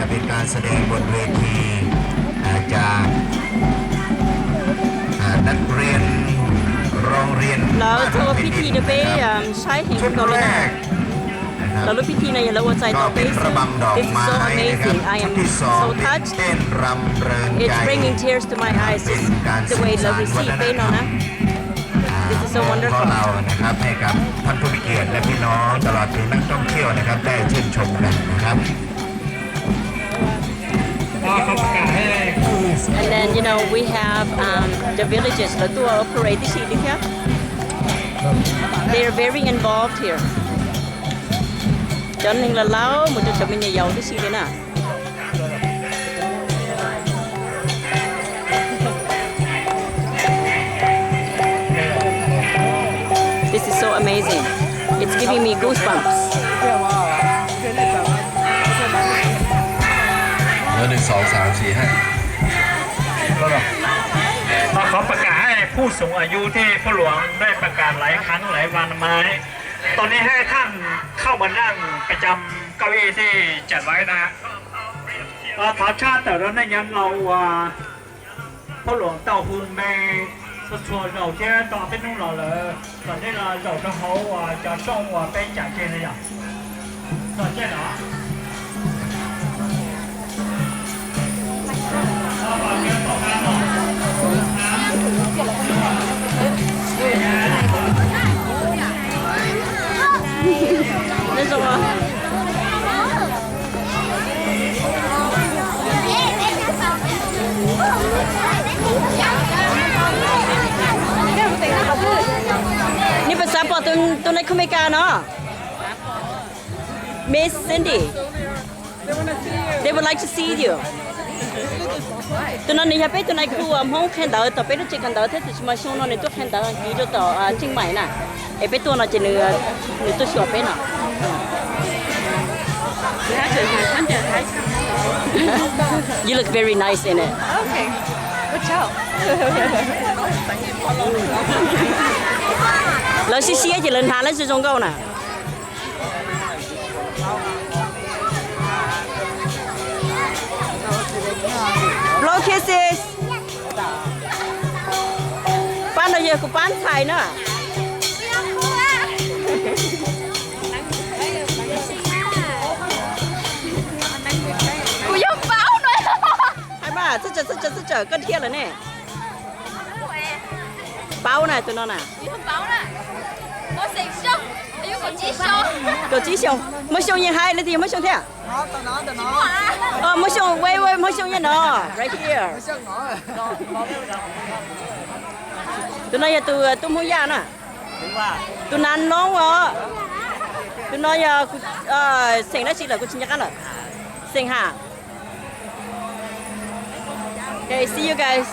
เป็นการแสดงบนเวที อ่า จาก อ่า นักเรียนโรงเรียน Lawv tau ua phi thi rau peb saib heev kawg nkaus li na. Lawv lub phi thi no yog lawv ua txais tau peb xwb. This is so amazing. I am so touched. It's bringing tears to my eyes. It's the way lawv receive peb no na. This is so wonderful. พวกเรานะครับ ให้กับท่านผู้มีเกียรติและพี่น้องตลอดถึงนักท่องเที่ยวนะครับ ได้ชื่นชมกันนะครับ And then, you know, we have um, the villages, lawv tuaj ua parade tib si li thiab. They are very involved here. Cov neeg laus laus mus rau cov me nyuam yaus tib si li na. This is so amazing. It's giving me goosebumps. แล้วหนึ่งสองสามสี่ห้า เราขอประกาศให้ผู้สูงอายุที่ผู้หลวงได้ประกาศหลายครั้งหลายวันมา ตอนนี้ให้ท่านเข้ามานั่งประจำเก้าอี้ที่จัดไว้นะฮะ Ua thov tshaj tawm rau nej nyob hlo ua phauj Luam tau hu me txhua txhua zaus thiab tau peb hnub los lawm, kom nej los zaum rau hauv uas cov rooj uas peb cam tseg no yom. Txog caij no. Nej puas xav pom tus neeg Khuj Mes Kas no? Miss Cindy, they would like to see you. Tus no nws yog peb tus nais khu uas Hmoob qhia ntawv tom peb lub tsev kawm ntawv thiab, tiam sis mas xyoo no nws tuaj qhia ntawv Askiv rau tom Tsheej Maim na. Es peb tuaj no ces nws, nws tuaj xyuas peb no. You look very nice in it. Lawv siab siab ces lawv hnav lawv zoo zoo nkauj na. Blow kisses. Pab no yog kuv pab ntxhais na. Kuv yog paub no. Hais mas, txhob tsawm, txhob tsawm, txhob tsawm, koj dhia lawm ne. Paub na, tus no na. Kaum tsib xyoo. Muaj xyoo yeej hais, leej twg yog muaj xyoo thiab? Muaj xyoo, wait, wait, muaj xyoo yeej no. Right here. Tus no yog tus tub Hmoob Yaj na. Tus nav noob os. Tus no yog xeem dab tsi lawm kuv tsis nco qab lawm. Xeem Ham. Okay, see you guys.